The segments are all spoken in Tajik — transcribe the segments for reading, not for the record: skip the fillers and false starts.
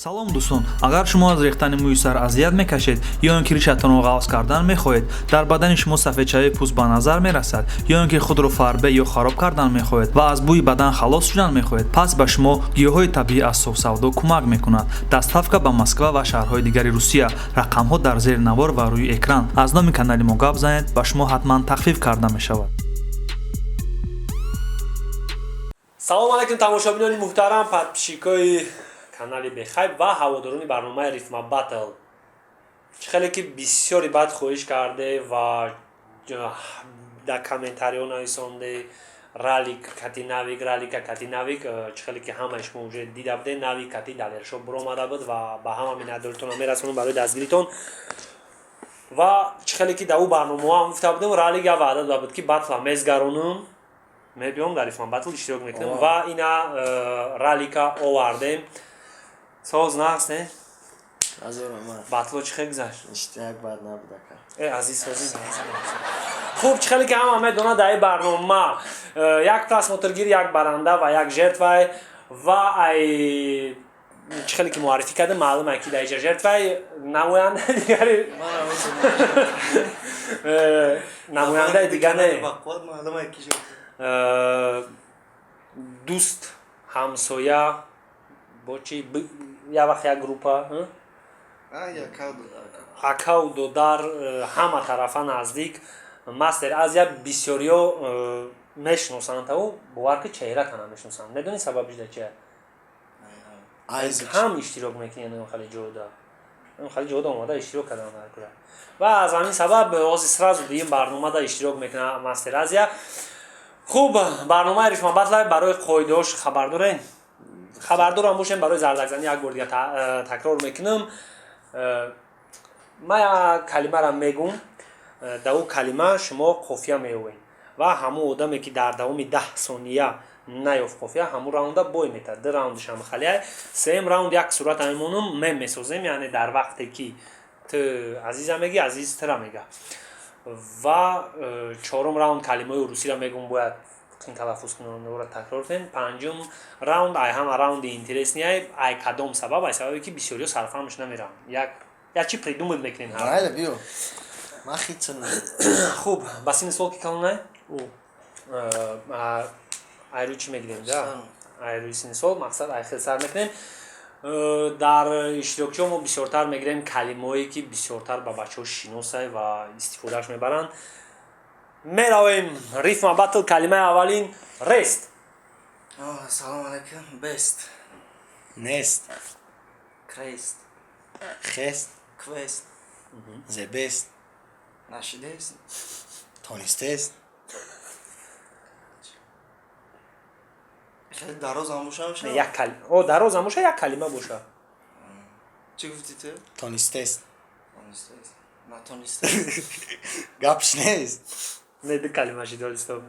Салом, дӯстон! Агар шумо аз рехтани мӯи сар азият мекашед ё ин ки ришатонро ғафз кардан мехоҳед, дар бадани шумо сафедшавии пӯст ба назар мерасад, ё ин ки худро фарбе ё хароб кардан мехоҳед ва аз бӯи бадан халос шудан мехоҳед, пас ба шумо гиёҳҳои табиӣ аз Софсавдо кӯмак мекунад. Доставка ба Москва ва шаҳрҳои дигари Русия. Рақамҳо дар зери навор ва рӯи экран. Аз номи канали мо гап занед, ба шумо ҳатман тахфиф карда мешавад. Салому алайкум, тамошобинони муҳтарам, подписчикои канали Бехайб ва ҳаводорони барномаи Рифма Батл. Чӣ хеле ки бисёри бад хоҳиш карде ва дар комментариҳо нависонде: ралик кати навик, ралика кати навик. Чӣ хеле ки ҳамаи шумо уже дида будед, навик кати Далершо буромада буд ва ба ҳама миннатдоритонро мерасонам барои дастгиритон. Ва чӣ хеле ки дар ӯ барномаҳо ҳам гуфта будем, ралик як ваъда дода буд, ки батла мезгаронум, мебиём, дар Рифма Батл иштирок мекунем. Ва ина ралика овардем. Соз, нағз не? Батло чӣ хел гузашт? Иштирак бад набуд, ака. Э, азиз, созӣ. Хуб, чӣ хеле ки ҳама медонад, дар ин барнома як просмотргир, як баранда ва як жертвай. Ва ай чӣ хеле ки муаррифӣ кардем, маълум ай ки дар иҷа жертвай намояндаи дигари, намояндаи дига не, дӯст, ҳамсоя, бо чи як вақт як группа, акау додар, ҳама тарафа наздик, Мастер Азия. Бисёриё мешиносанд ау, бовар ки чеҳратана намешиносанд. Медонӣ сабабиш да чия? Кам иштирок мекунед, хеле ҷода, хеле ҷода омада иштирок кардан дар кура. Ва аз ҳамин сабаб ҳозир сразу дуюм барномада иштирок мекунад Мастер Азия. Хуб, барномаи Рифма Батлай барои қоидаҳош хабар дорем, хабардорам бошем. Барои зардакзанӣ як бор дига такрор мекунам. Ман як калимаро мегум, дар ӯ калима шумо қофия меёвед ва ҳамун одаме ки дар давоми 10 сония наёфт қофия, ҳамун раунда бой метад. Ду раундашам халия. Сеюм раунд як сурата мемонум, мем месозем, яъне дар вақте ки ту Азиза мегӣ, Азиз тура мега. Ва чорум раунд калимаи урусиро мегум, бояд қин талаффуз кунам, ора такрор кунем. Панҷум раунд ай ҳама раунди интересный ай. Ай кадом сабаб? Ай сабабе ки бисёриҳо сарфаҳмш намераванд, як як чи придумать мекунем. Майла, биё. Ман хитсам. Хуб, ба синни сол ки калонай, ай рӯи чӣ мегирем? Да, ай рӯи синни сол, мақсад ай хел сар мекунем. Дар иштирокчиҳо мо бисёртар мегирем калимаҳое ки бисёртар ба бачаҳо шиносай ва истифодааш мебаранд. Меравем, Рифма Батл, калимаи аввалин: рест. Салому алайкум. Бест. Нест. Крест. Хест. Квест. Зебест. Нашидест. Тонистест. Хеле дарозам боша, меша? Як калима, о, дарозам боша, як калима боша. Чӣ гуфтӣ ту? Тонистест. Тонистест. Натонистест. Гапш нест. Не, ду калима шид, стоп.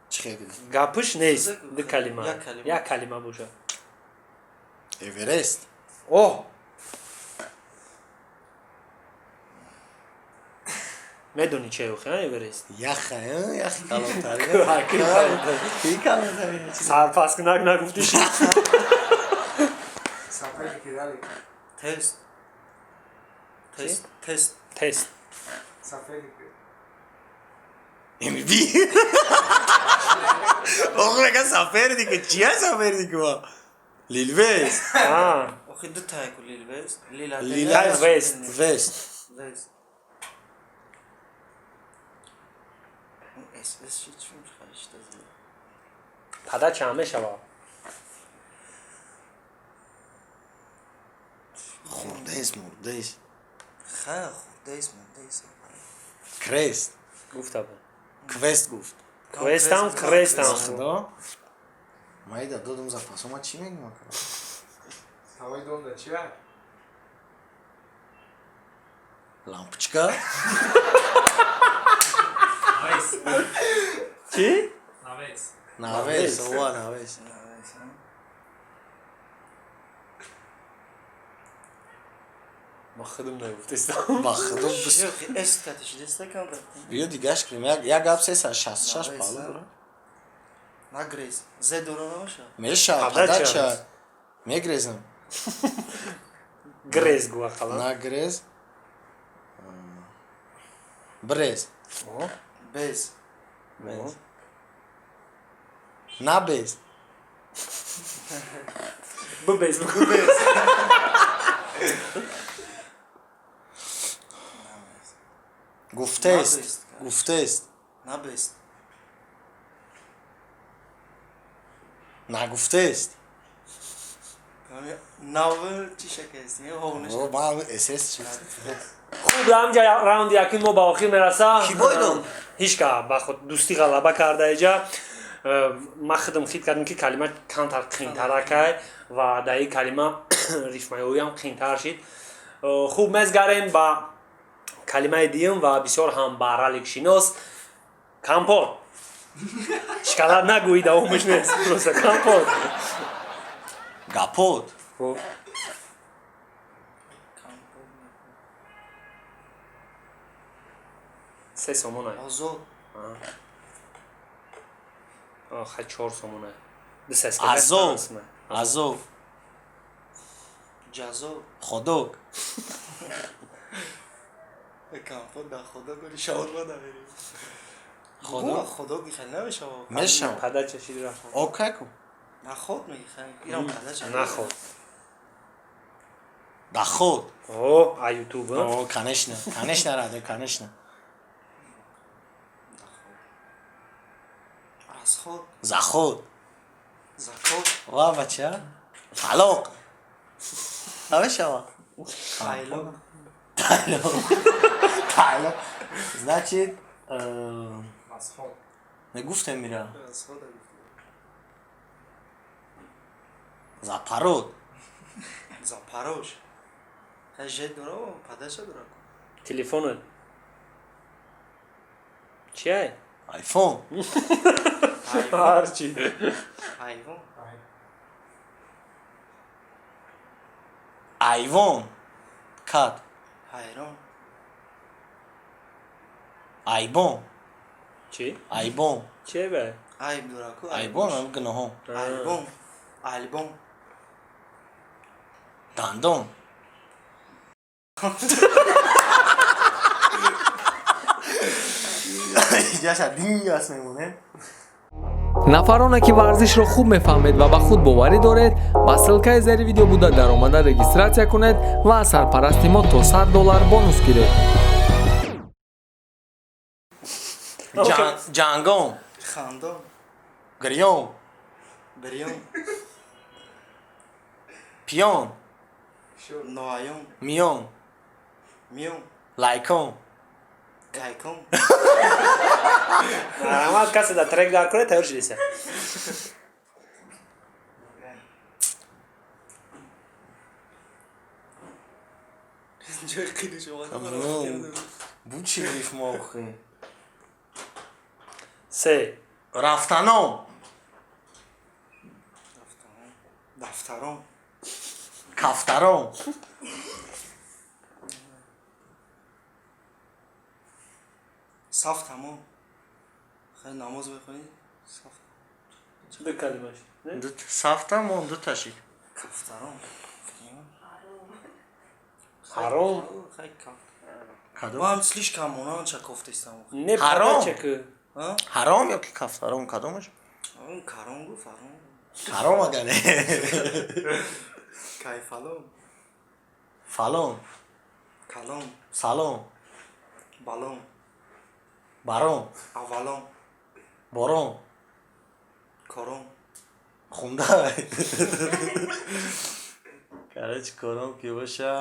Чӣ хел? Гапш нест, ду калима. Як калима. Як калима боша. Эверест. О, медонӣ чи охи, Эверест? Яха, яхи калонтарин. Ки калонтарин? Сарпаскунак нагуфтӣ. Тест. Тест. Тест. Тест. МВ. Охи мега соперник, чия соперник ма? Лилвест. Охи ду тайку Лилвест. Лила. Лила Вест. Вест. Вест. С С чӣ мехоҳиш? Подача ҳам мешава. Хурдест, мурдест. Ха, хурдест, мурдест. Крест. Гуфта буд. Квест гуфт. Квестам, крестам. Худо. Майда додум запасо, ма чӣ мегӯм, ака? Ҳавои домда чия? Лампочка. Чӣ? Навес. Навес, ова навес. Навес, а? Ма худам нагуфтестам. Ба худо. Чӣ, охи С катишидеста кам? Биё дигаш кунем. Як гап 366 Навес, палу а? дора. Нагрез. З дора намеша? Меша, Подача. подача. Мегрезам. Грез гӯ ақаллан. Нагрез. Брез. Без. Без. Набез. Бубез. Без. Гуфтест. Набест. Гуфтест. Набест. Нагуфтест. Нав чӣ шакаст? Не О, ман СС чист. Хуб, ҳамҷа раунди якум мо ба охир мераса. Кӣ бой дод? Ҳеч ка ба худ дӯстӣ ғалаба карда иҷа. Ман худам хит кардам, ки калима камтар қиинтаракай ва дар ин калима рифмаёиам қиинтар шид. Хуб, мезгарем ба калимаи дуюм ва бисёр ҳам ба раликшинос компот. Шоколад нагӯӣ, давомаш нест, просто компот. Гапот. Хуб. 3 сомона. Озод. Хай, 4 сомона. Азов. Азов. Ҷазо. Ходок. Компот дар худо гули шаурма намерем. Ходок. Худо хеле намешава. Мешава. Пада чашид рафт. Окей ку. Наход меги хеле. Ирам пада чашид. Наход. Доход. О, а ютуб? О, конечно. Конечно, рада, конечно. Расход. Заход. Закот. Ва, бача. Талоқ. Намешава. Тайло. Тайлоқ. Тайлоқ. Значит, Расход. не гуфтем мира. Расход. Запорот. Запорош. Хеле жет дора, падаша дора. Телефонат чиай? Айфон. Ҳарчи. Айвон. Айвон. Кат. Ҳайрон. Айбон. Чӣ? Айбон. Чие бе? Айб дора ку. Айбон, ам гуноҳон. Альбом. Альбом. Дандон. Иҷаша динг аст мемонем. Нафароне, ки варзишро хуб мефаҳмед ва ба худ боварӣ доред, ба ссылкаи зери видео буда даромада регистрация кунед ва аз сарпарасти мо то 100 доллар бонус гиред. Ҷангон. Хандон. Гирён. Бирён. Пиён. Ноаён. Миён. Миён. Лайкон. Кайкон. Марҳамат, касе дар трек дар кунед, тайёр шудеса. Ҷои қилиш Бу чӣ рифма охи? Се. Рафтанон. Дафтарон. Кафтарон. Саф тамом. Хеле намоз мехонӣ? Саф. Ду калимаш. Саф тамом, ду ташик. Кафтарон. Ҳаром. Хеле каф. Кадом? Ман слишком монанча кофтестам. Не. Ҳаром. Падача ку. Ҳаром ё ки кафтарон, кадомаш? Он карон гуфт, ҳаром. Ҳаром агар не. Кайфалон. Фалон. Калон. Салом. Балон. Барон. Аввалон. Борон. Корон. Хунда. Короче, корон ки боша.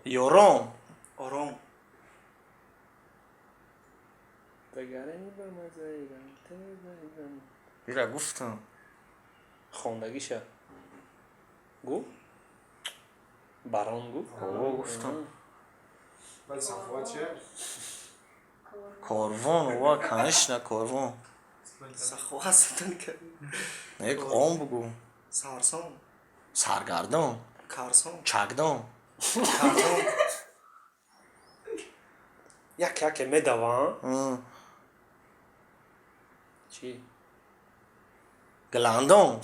Ёрон. Ором. Ира гуфтам. Хондагиша гу, барон гу. О, гуфтам. Баъд сафоват чия? Корвон, ва, конечно, корвон. Саховат сутан кард. Як он бугу. Сарсон. Саргардон. Карсон. Чагдон. Кардон. Як яке медавам. Чӣ? Гландон.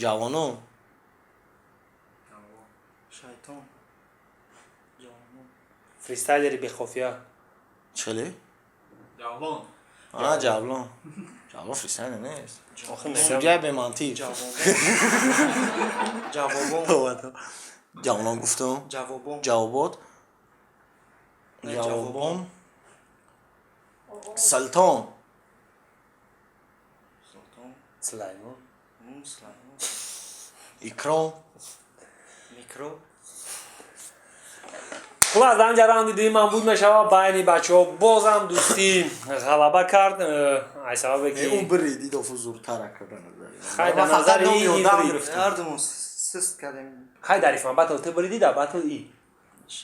Ҷавонон. Шайтон. Ҷавонон. Фристайлери бехофия. Чӣ хеле? Ҷавлон. А, Ҷавлон. Ҷавлон фристайлер нест. Охи мегам. Судья бемантиқ. Ҷавобон. Ҷавобон. Ҷавонон гуфтам. Ҷавобон. Ҷавобот. Не, Ҷавобон. Султон. Султон. Сулаймон. Сулаймон. Икром. Микро. Хулас, дар инҷа раунди дуюмам буд мешавад байни бачаҳо, бозам дӯстӣ ғалаба кард, ай сабабе ки Ӯ бирид, дидофу зуртара карда. Хай, дар назари ин бирид. Ҳардумон сист кардем. Хай, дар ифма батл ту бириди, дар батл и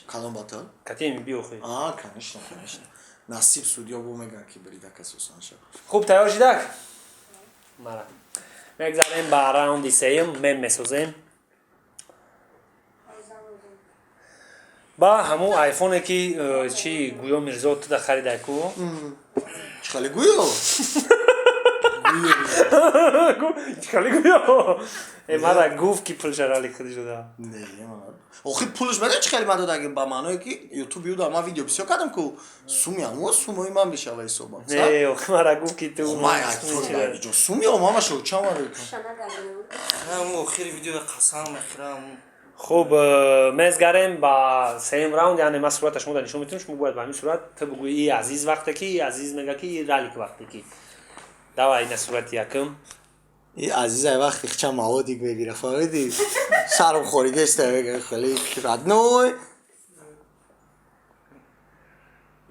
Кадом батл? Катеми биохи. А, конечно, конечно. Насиб судья бо меган ки бирида кас осон шав. Хуб, тайёр шидак, мара мегзарем ба раунди сеюм, мем месозем ба ҳамун айфоне ки чи гӯё Мирзо туда харидай ку. Чӣ хеле гӯё? Чӣ хеле гӯё? Э, мара гуфт ки пулшарали худи шуда. Не, ман. Охи пулш медонӣ чӣ хеле ман додаги, ба маъное ки ютуб юда ман видео бисёр кардам ку, суми ҳамо сумои ман мешава ҳисобам. Не, охи мара гуфт ки ту Ман айфон ҷо суми омамашо чанд ман. Ҳамун охири видеода қасам мехӯрам. Хуб, мезгарем ба сеюм раунд, яъне ман сурата шумо нишон метавонам, шумо бояд ба ҳамин сурат ту бугӯӣ и Азиз вақте ки, и Азиз мега ки, и Ралик вақте ки. Давай, ина сурати якум. И Азизай вақти хча маводик мегира, фаҳмидӣ? Сарм хоридеста, мега хеле родной.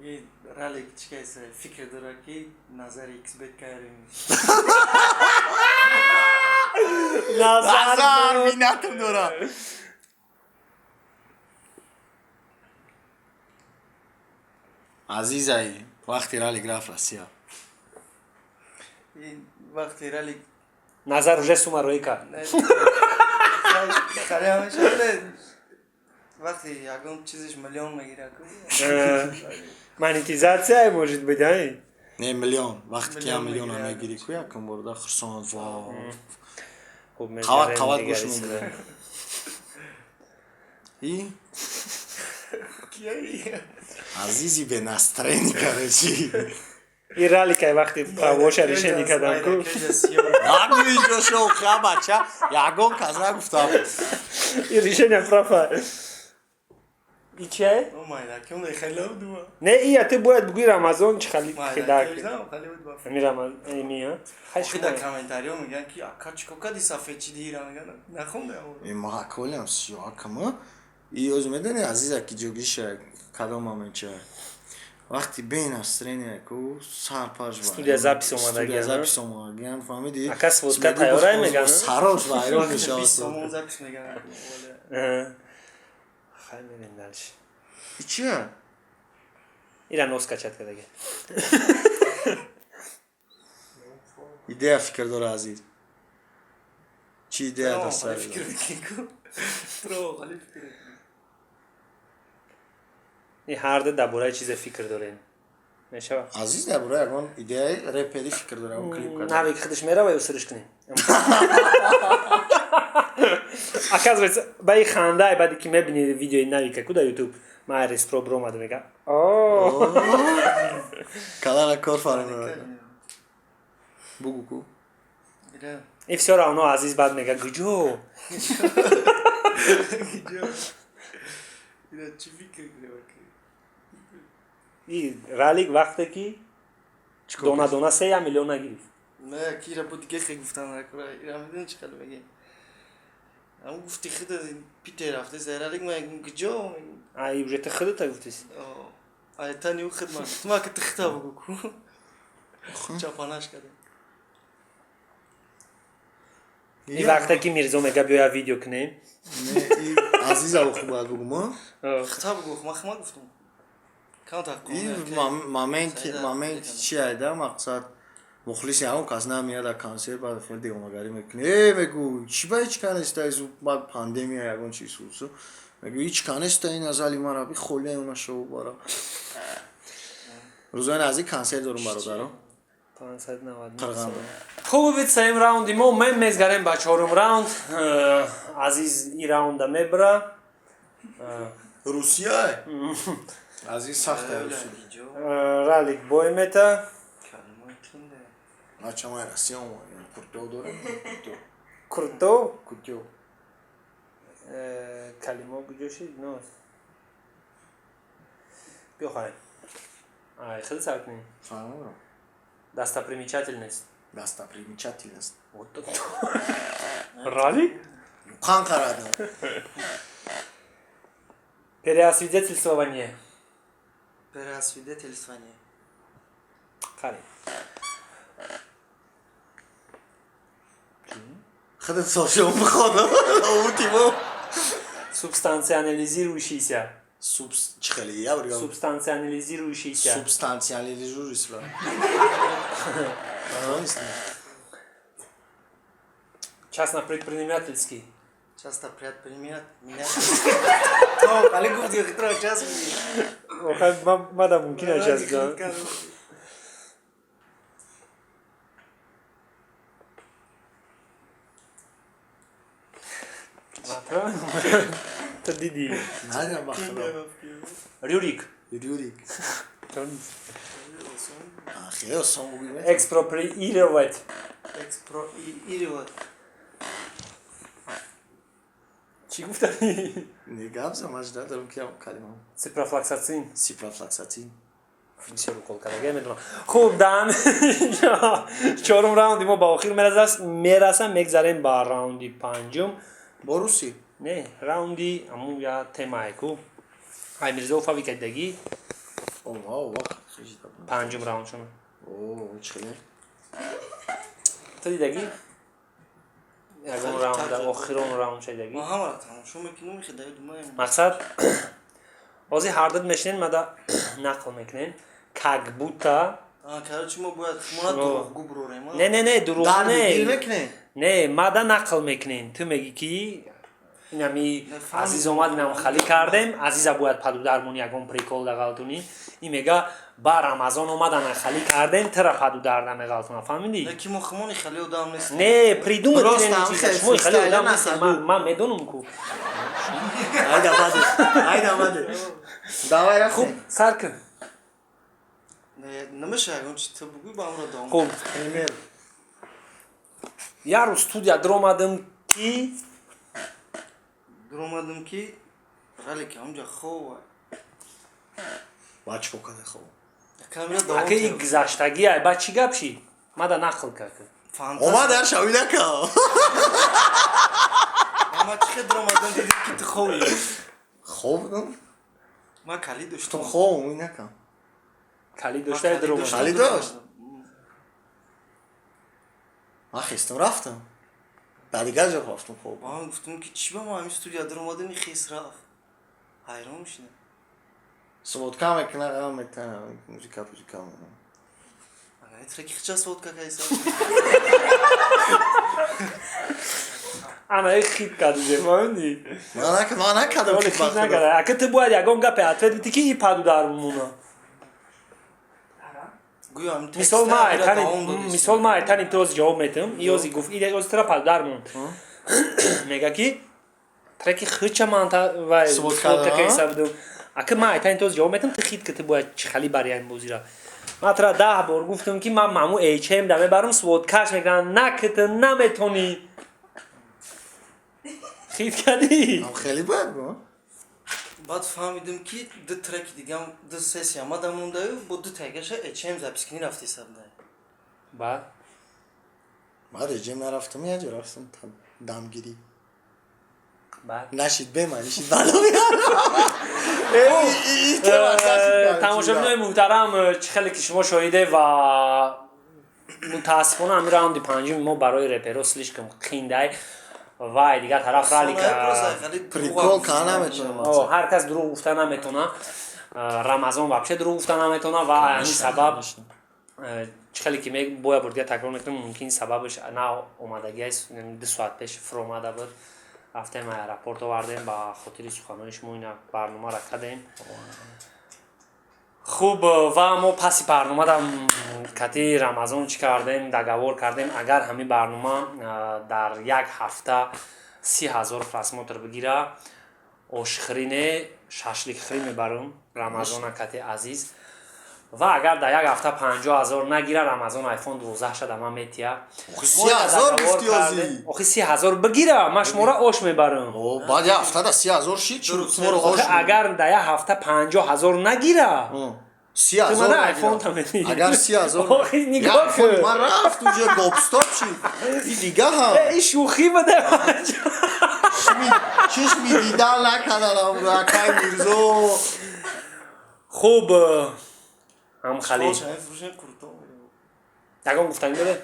И Ралик чӣ кайса фикр дора ки назари xbet кайрем. Назар минатам дора. Азизай вақти Ралик рафт Россия. И вақти Ралик Назар уже сума роӣ кард. Хеле ҳамеша вақти ягон чизиш миллион мегира ку. Монетизация может быть, ай? Не, миллион. Вақте ки Миллион як миллиона мегирад. мегирӣ ку, якум борда хурсанд ва Хуб, қават мезгарем қават дигари гӯш сурат. мегирад. И Азизи бе настроение, короче. И Раликай вақти правоша решение кардам ку. Нагӯи ҷошо, ха бача, ягон кас нагуфтам. И решение права. И чия? Не, ия ту бояд бугӯи Рамазон чӣ хали хидак. Ами Рамазон эми, а? Хай Охи дар шумо. комментариҳо мегӯянд ки ака чӣ кор кардӣ, сафед чӣ диира мегӯянд, нахондам. Э, ма колям сиёҳакама. И оз медони Азиза ки ҷогиша кадом моментча? Вақти бе настроение ку сар паш ва. Студия запись омадагиан, Студия а? запись омадагиан, фаҳмидӣ? Ака сводка тайёрай мегӯянд, а? Сарош вайрон мешавад. 20 сомон запись мегӯянд. Хай, мерем дальше. И чия? Ира нос качать кардаги. Идея фикр дора Азиз. Чӣ идея дар сар? Фикр мекунӣ ку, тро хали фикр мекунӣ. И ҳарду дар бораи чизе фикр дорем. Мешавад. Азиз дар бораи ягон идеяи репери фикр дора, ягон клип карда. Навик худаш мерава ё сириш кунем? Оказывается, ба и хандай баъде ки мебини видеои Навика ку дар Ютуб, ман респро биромада мега. О! Калана кор фаромад. Бугу ку. Ира И всё равно Азиз баъд мега гуҷо? Ира чӣ фикр кунем? И Ралик вақте ки дона дона 3 миллион нагирифт. Не, ки ира бо дига хе гуфтан накура. Ира медони чӣ хел мегӯ? Ҳамун гуфти худа Питер рафте Ралик, мегӯм куҷо? Ай, уже ты худата гуфтис. Ай тани ӯ худ ман гуфтам, ака ты худа бугу ку. Чапанаш кардем. И вақте ки Мирзо мега биёя видео кунем. Не, и Азиза хуб бояд бугум, а? Худа бугу, ман хума гуфтам. Камтар И моменти моменти чи айда мақсад, мухлиси ҳамон кас намеяд дар консерт, баъд хеле девонагарӣ мекунӣ. Э, мегӯ, чӣ ба ҳеҷ ка неста, изу баъд пандемия ягон чиз сусу. Мегӯ, ҳеҷ ка неста, ин азали мара би холия она шоу бара. Рӯзои наздик консерт дорум, бародаро. 599. Қирғанда. Хуб, бит сеюм раунди мо мен мезгарем ба чорум раунд. Азиз и раунда мебра. Русия? Аз ин сахт е Русия. Ралик бой мета. Нача май Россия омад. Курто дорем. Курто. Курто. Курто. Калимо куҷо шид? Но. Биё хай. Ай, хеле сар кунем. Фаҳмидам. Достопримечательность. Достопримечательность. Вот это. Ралик? Қан қарадым. Переосвидетельствование. Переосвидетельствование. Қари. Худат сошон бихонам. Ути мо. Субстанционализирующийся. Субс чӣ хеле я биргам. Субстанционализирующийся. Субстанциализирующийся. Частно-предпринимательский. Часто предпринимать меня. То, али гуфти хитро час ми. Мада мумкин аст да. Ту дидӣ? Надам ба худо. Рюрик. Рюрик. Хеле осон бугӯй. Экспроприировать. Экспроприировать. Чӣ гуфтани? Не гап зам, ман надорам ки калима. Ципрофлоксацин. Ципрофлоксацин. Бисёр укол кардага медонам. Хуб, дан чорум раунди мо ба охир мераса, мегзарем ба раунди панҷум. Бо русӣ? Не, раунди ҳамун я темае ку. Ай Мирзо Фави кардагӣ. О, вау, вақт хижида. Панҷум раунд шуна. О, чӣ хеле? Ту дидагӣ? Ягон раунда, охирон раунд шудагӣ? Ма ҳамаро тамошо мекунам, хидаи думаем. Мақсад ҳозир ҳардуд мешинен, мада нақл мекунен, как будто Короче, мо бояд шуморо дурӯғгӯ бурорем. Не, не, не, дурӯғ Дар не. мекунем? Не, мада нақл мекунен. Ту мегӣ ки инами Азиз омад, инам халӣ кардем, Азиза бояд падудармон ягон прикол дағалтунӣ. Ин мега ба Рамазон омад, ана халӣ кардем, тура падударда меғалтуна, фаҳмидӣ? Не, ки мо хумони хеле одам нестем. Не, придумать Просто кунен ҳам чиза. хеле Шумо хеле одам фристайла нестем. нахаду. Ман медонам ку. Айда баде. Айда баде. Давай рафтем. Хуб, сар кун. Не, намеша ягон чи ту бугӯй, ба амро давом. Хуб, Пример. як рӯз студия дуромадам ки Дуромадам ки ралик ҳамҷа хова. Ба чӣ када хоб? Камера давом. Ака и гузаштагӣ ай, ба чӣ гап шид? Мада нақл кард. Омад дар шави нака. Ама чӣ хел дуромадам, дидим ки ту ховӣ. Хобдам? Ман калид Ту доштам. хоб нака. Калид доштай дуромад. Калид дошт? Ман хестам рафтам. Дар дигар ҷо рафтам хоб. Ман гуфтам ки чӣ ба мо ҳамин студия дуромадам, хес рафт. Ҳайрон шудам. Сводка мекуна, ғам метана, музика пузика мекуна. Ана треки хича сводка кайса. Ана хит кардизе, фаҳмидӣ? Ман нака, ман накардам Оле ки хит ба худо. накарда. Ака ту бояд ягон гапе ответ бидӣ ки и паду дар бимона. Гӯё ҳамин Мисол ма текста айтани, давом додистем. мисол ма айтани ту ҳозир ҷавоб метам. И ҳозир гуфт, и ҳозир тура паду дар мон. Мега ки треки хича ман та вай Сводка, сводка а? кайса будум. Ака ма айтани ту ҳозир ҷавоб метам, ту хит ки ту бояд чӣ хали бари ҳамин бозира. Ман тура 10 бор гуфтам ки ман маму HM да мебарам, сводкаш мекунам, на ки ту наметонӣ. Хит кардӣ? Ам хеле бад бо. Баъд фаҳмидем ки ду треки дигам, ду сессия мада мондаю, бо ду тагаша HM запись кунӣ рафти сабда. Баъд Ман реҷем нарафтам, як ҷо рафтам дамгирӣ. Баъд Нашид бема, нашид бало меарам. Тамошобинои муҳтарам, чӣ хеле ки шумо шоҳиде ва мутаассифона ҳамин раунди панҷуми мо барои реперо слишком қиндай вай дигар тараф ралик. Прикол ка наметонам. Ҳар кас дурӯғ гуфта наметона. Рамазон вообще дурӯғ гуфта наметона ва ҳамин сабаб чӣ хеле ки боя бор дигар такрор мекунам, мумкин сабабаш на омадагиаст. 2 соат пеш фуромада буд, рафтем аэропорт овардем, ба хотири суханои шумо ина барномаро кардем. Хуб, ва мо паси барномадам Кати Рамазон чӣ кардем? Договор кардем, агар ҳамин барнома дар як ҳафта 30 000 просмотр бигира, ошхӯрӣ не, шашликхӯрӣ мебарам Рамазона кати Азиз. Ва агар дар як ҳафта 50 000 нагира, Рамазон айфон 12 шада ман метия. 30 000 гуфти озӣ. Охи, 30 000 бигира, ман шуморо ош мебарам. Баъд як ҳафтада 30 000 шид, шуморо ош? Агар дар як ҳафта 50 000 нагира, 30 000. Агар 30 000 нигоҳ кун. Ман рафт, уже гопстоп шид, и дига ҳам. И шӯхӣ буда. Чишми дидан накардам, акай Мирзо. Хуб, ҳам хали ягон гуфтанӣ доред?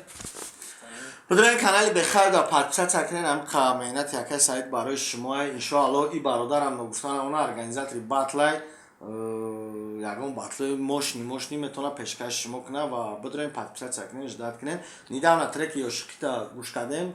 Бидурен, канали Бехайр да подписаться кунен. Ам қа меҳнати акай Саид барои шумо. Иншоалло, и бародарам ногуфтан, она организатори батлай, ягон батлои мощный мощный метавона пешкаши шумо кунад. Ва бидурен, подписаться кунен, ждать кунен. Недавно треки Ёшиқита гӯш кардем,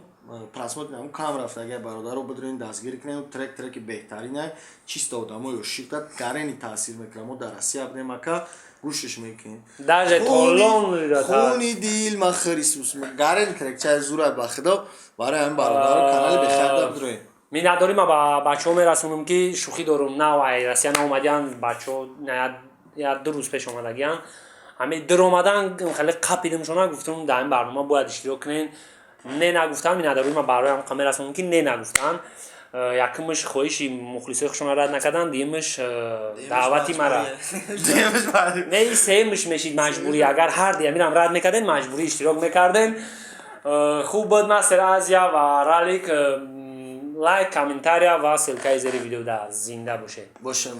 просмотр ам кам рафт. Агар бародаро бидурен, дастгирӣ кунем. Трек треки беҳтаринай, чисто одамо ёшиқта гарени таъсир мекунад. Мо дар Россия будем, ака, гӯшиш мекунем. Даже толон. Хуни дил ма хирисус гарен трекчаи зурай, ба худо. Барои ҳамин, бародаро, канали Бехайрда бидурен. Миннатдорӣ ма ба бачаҳо мерасонам, ки шӯхӣ дорум. Нав ай Россия наомадиян бачаҳо, як 2 рӯз пеш омадагиян. Ҳамин диромадан хеле қапидимшона, гуфтум, дар ин барнома бояд иштирок кунен. Не нагуфтан. Миннатдорӣ ма барои ҳам мерасонам, ки не нагуфтан. Якумш, хоҳиши мухлисои худшонро рад накардан, дуюмш, даъвати мара не, сеюмш мешид маҷбурӣ. Агар ҳар диамирам рад мекарден, маҷбурӣ иштирок мекарден. Хуб буд. Мастер Азия ва Ралик. Лайк, комментария ва ссылкаи зери видео. Да зинда бошед. Бошем.